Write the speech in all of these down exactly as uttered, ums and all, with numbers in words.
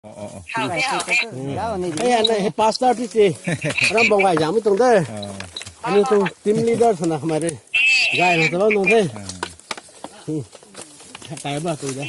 Hei, hei, pastor ti ti. Ram bam gay zangmei tuang de. Aniu tuang team leader swna kamei rui gay na talou nung the. Kai ba tu de.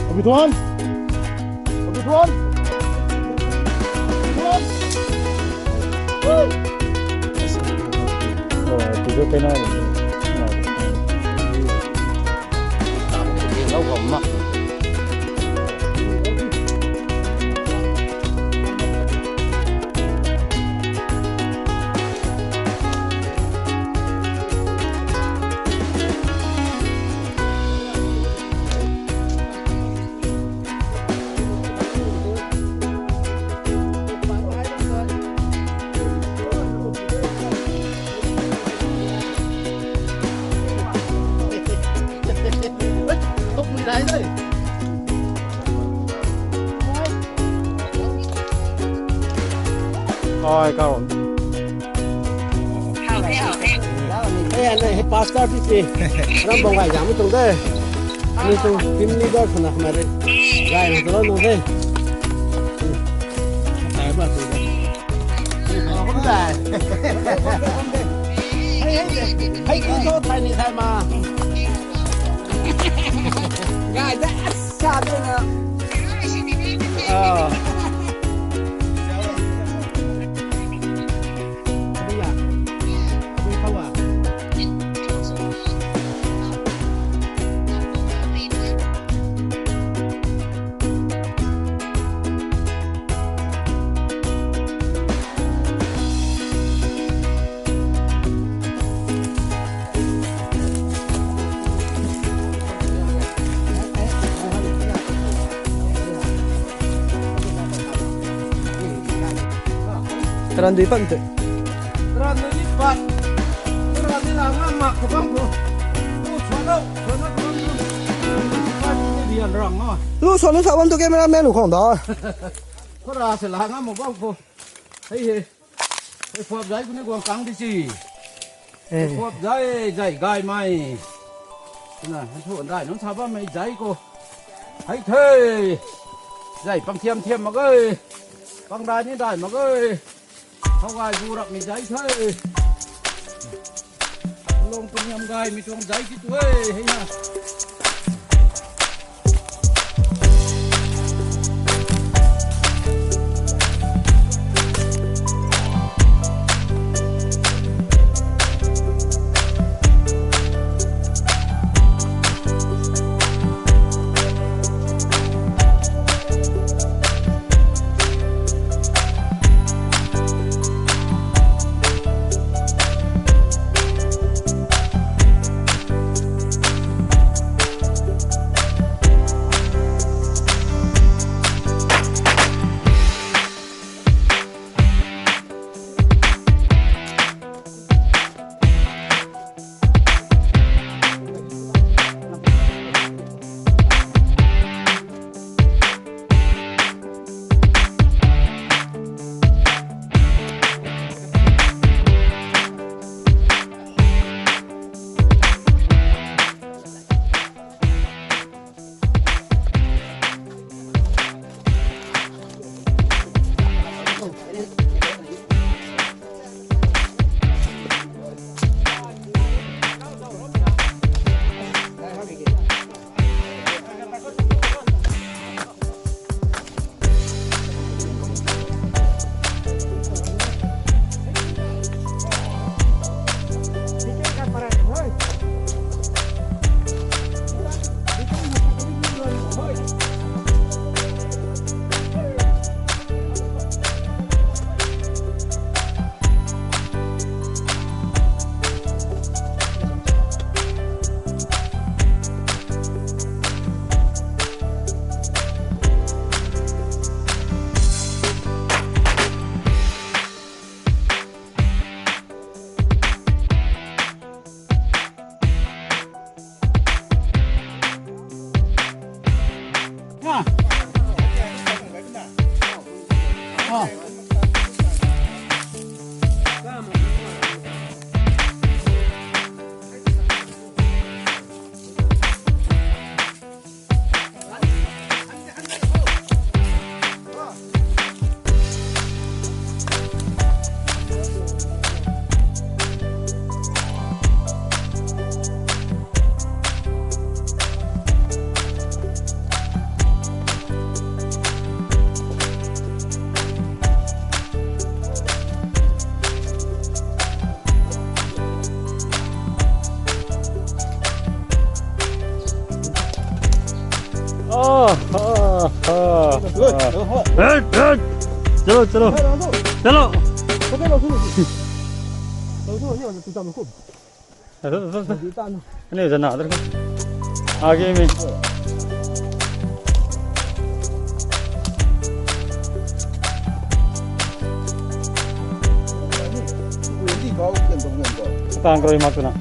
Abi tuan. Abi tuan. Abi tuan. Woo! Oh, tu jo kena. Oi, kau. Hei, hei, pastor ti ti. Ram bam gay zangmei tuang de. Aniu tuang team leader swna kamei rui gay na talou nung the. Hei, hei, hei, hei, tu tu thay ni thay ma. Gay da, sa de na. Ah. Ran dui pan te. Ran dui ni pat. Ran ni la nga mak ka bam ko. Lu sua lo, sua na ka bam ko. Pat ni dian rang ma. Lu sua na sa bam tu cameraman lu khong da. Khou ra se la nga mak bam ko. Hei hei. Hei phuap zai ku ni guang kang di si. Eh. Hei phuap zai, zai gai mai. Na, hei thu dai nung sa bam mei zai ko. Hei the. Zai pang thiam thiam mak ge. Pang dai ni dai mak ge. Thau gai bu rak mi zai the. Long pun yam gai mi tuang zai ti tu e, hei na. Ah, ah, ah, ah. Hut, hut. Chalo, chalo. Chalo. Ani jana adar ko. Aage mein. Tang karoi mak tu na.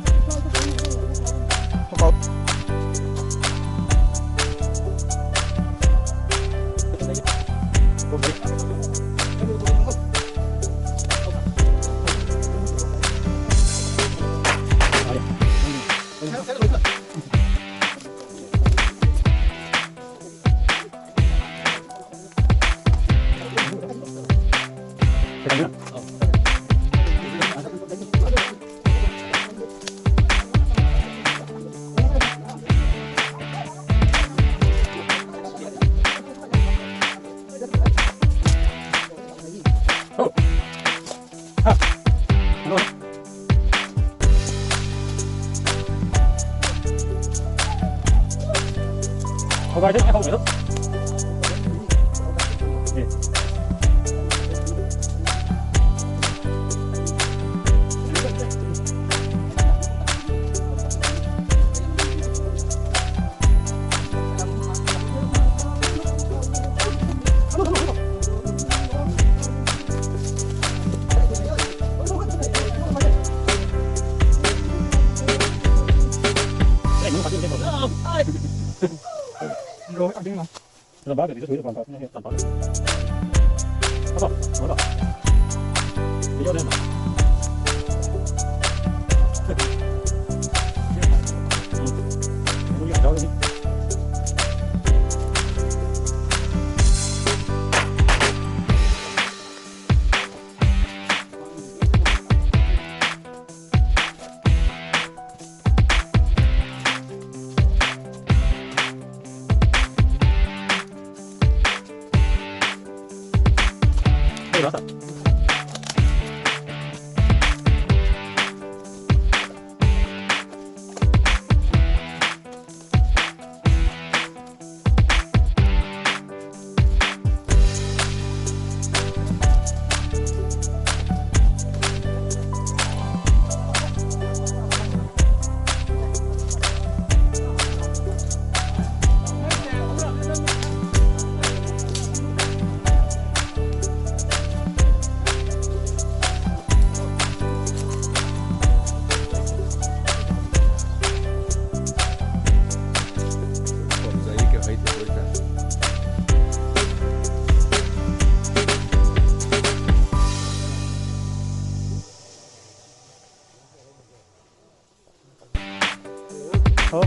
Ho.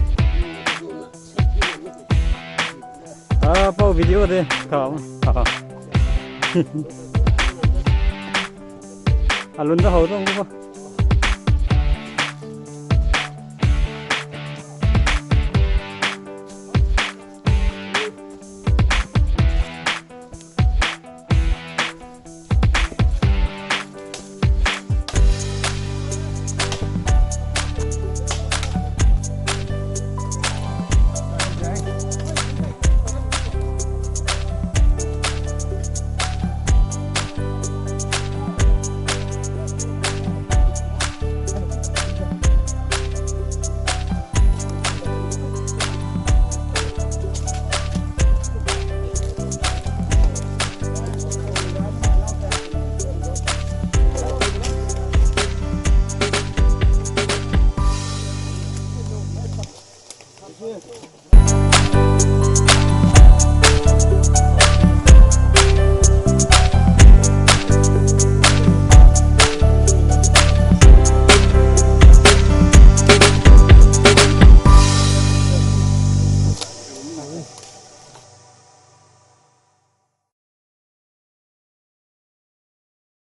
Ah, pau video de. Ka. Ah. Alun da ho dong ko.